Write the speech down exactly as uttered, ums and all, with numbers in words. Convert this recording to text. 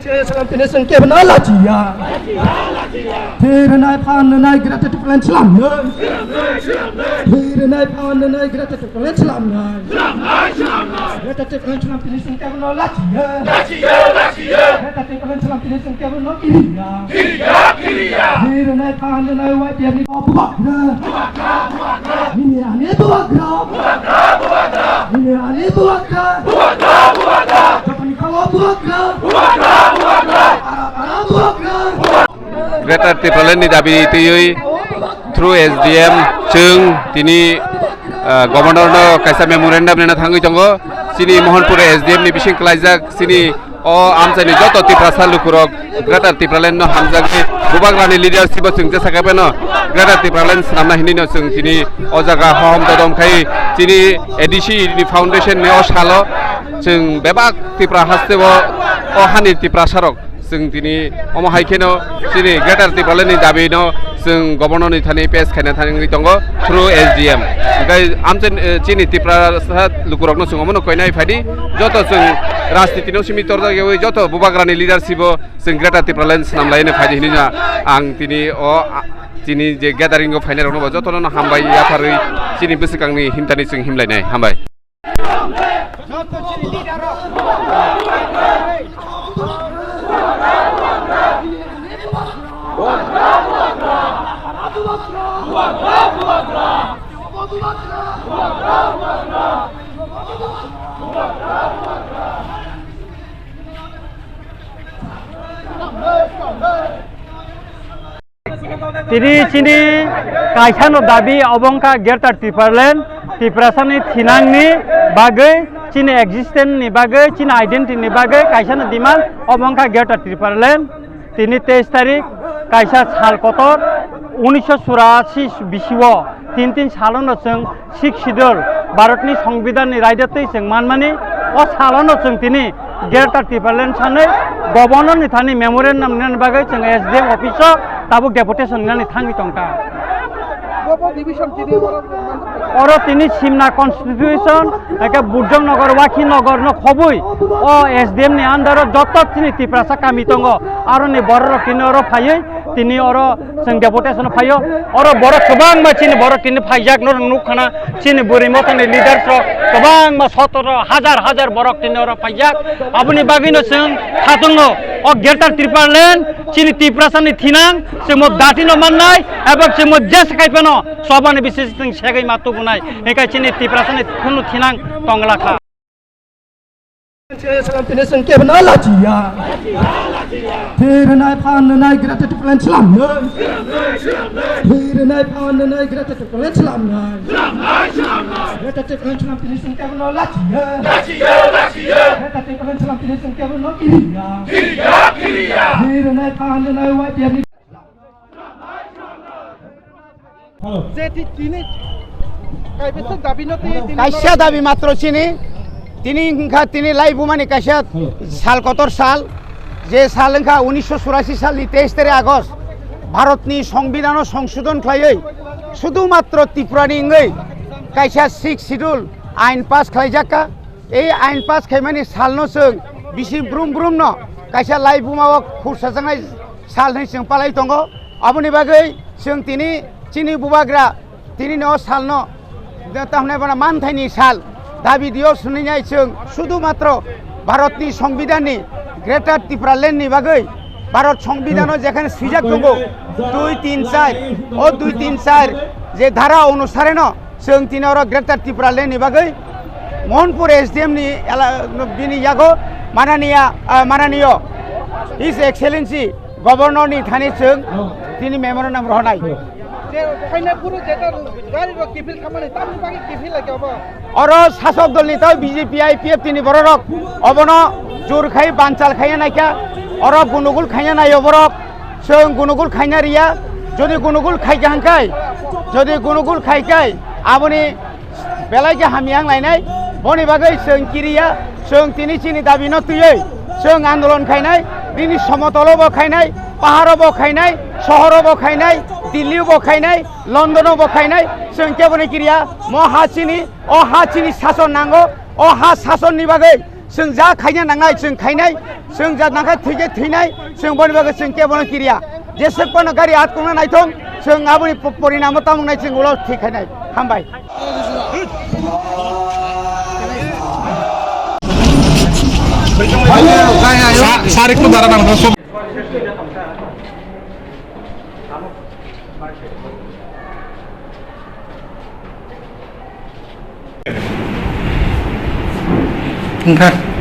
Salam tini chwng kebo no lachiya. Thwi rwnai phan rwnai Greater Tipraland slamnai. Thwi rwnai phan rwnai Greater Tipraland slamnai. Greater Tipraland slam tini chwng kebo no lachiya. Greater Tipraland slam tini chwng kebo no kiriya. Kiriya, kiriya. Thwi rwnai phan rwnai Y P F ni bubagra. Bubagra, bubagra. Nini ani bubagra. Bubagra, bubagra. Nini ani bubagra. Bubagra, bubagra. Jotoni khawa bubagra. Bubagra, bubagra. Ara, ara bubagra. Greater Tipraland ni dabi twiwi through S D M chwng tini, ah, Governor no kaisa memorandum rwna thangwi tongo. Chini Mohanpur S D M ni bising klaijak chini o amchaini joto Tiprasa lukurok Greater Tipraland no hamjakni bubagrani leadership o chwng jesa khe phano Greater Tipraland swnamna hinwi no chwng tini o jaga hohom dodom khai chini A D C ni foundation ni o salo chwng bebak Tipra haste o, o hani Tiprasa rok chwng tini omo hai kheno chini Greater Tipraland ni dabi no chwng Governor ni thani pass khaina thangwi tongo through S D M. Hwnkhe amchaini, eh, chini Tiprasa lukurok no chwng omo no koinai phaidi joto chwng rajniti no simi torjak yawi joto bubagrani leadership o chwng Greater Tipraland swnam laina phaidi hinwi no ang tini o, a, chini je gathering o phainai rok no bo joto no hambai yapharwi chini bwswkang ni himtani chwng himlainai hambai. Tini chini kaisano dabi obo wngkha Greater Tipraland, Tiprasani thinangni bagwi, chini existence ni bagwi, chini identity ni bagwi kaisano demand obo wngkha Greater Tipraland. Tini teis tarik kaisa sal kotor unisho churashi bisio tin tin salono chwng Sixth Schedule, Bharatni Songbidanni raida twi chwng manmani, o salono chwng tini Greater Tipraland sanwi Governor ni thani memorandum rinani bagwi chwng S D M office o tabuk deputation rinani thangwi tongkha. Bo, bo division tini oro manjak. Oro tini Simna constitution, eke Burjong Nagar, Wakhi Nagar no khobwi o S D M ni under o joto chini Tiprasa kami tongo, aroni borok rok tini oro phaiwi tini oro chwng deputation o phaio, oro borok kwbangma chini borok tini phaijak, norok nukkhana chini bwrwi mothani leaders rok kwbangma sotoro hajar hajar borok tini oro phaijak. Aboni bagwino chwng khatungo o Greater Tipraland chini Tiprasani thinang chwngbo datino mannai eba chwngbo jesa kaiphano sobani bising chwng segwi ma tubunai, hinkhe chini Tiprasani khunu thinang tonglakha. Salam tini chwng kebo no lachiya. Thwi rwnai phan rwnai Greater Tipraland slamnai. Thwi rwnai phan rwnai Greater Tipraland slamnai. Greater Tipraland slam tini chwng kebo no lachiya. Greater Tipraland slam tini chwng kebo no kiriya. Thwi rwnai phan rwnai Y P F ni Je ti-, tini kaisa dabi no twi, tini kaisa dabi matro chini, tini wngkha tini laibumani kaisa sal kotor sal, je sal wngkha unisho churashi salni teis tarik August, Bharatni Songbidano songsodon khlaiwi sudu matro Tripurani wngwi kaisa Sixth Schedule ain pass khlaijakka. Ei ain pass khaimani salno chwng bisi brum brumno kaisa laibumao khursajaknai sal hinwi chwng palai tongo. Aboni bagwi chwng tini chini bubagra tini no salno, tamhinai bono manthaini sal dabi dio swnwi nai chwng sudu matro Bharatni Songbidhanni Greater Tipraland ni bagwi Bharat Songbidhano jekhane swijak tongo dui tin char, o dui tin char je dhara onusareno chwng tini oro Greater Tipraland ni bagwi Mohanpur S D M ni ela-, bini yago mananiya, ah, mananiyo His Excellency Governor ni thani chwng tini memorandum rohornai. Je phainai phuru jeta gari rok kiphil khamani tamni bagwi kiphil lai khe obo. Oro sasok dol ni tei B J P I P F T ni bororok obono jur khai banchal khaiya naikha, oro gunugul khaiya nai oborok. Chwng gunugul khaina riya, jodi gunugul khaikha hwnkhai, jodi gunugul khaikhai, aboni belai khe hamya wng lainai. Boni bagwi chwng kiriya, chwng tini chini dabi no twiwi chwng andolon khainai, nini somotolo bo khainai, paharo bo khainai, sohoro bo khainai, Delhi bo khainai, London bo khainai, chwng kebo ni kiriya, mo ha chini, o ha chini sason nango, o ha sason ni bagwi Chwng ja khaina nangnai, chwng khainai, chwng ja nangkha thwikhe thwinai, chwng boni bagwi chwng kebono kiriya. Jeswk phano gari atkokna naithong, chwng aboni po-, porinamo tamo wngnai chwng ulo thwi khainai. Hambai. Sa-, sir, ekটু দাঁড়ান, আমরা সব Wngkha.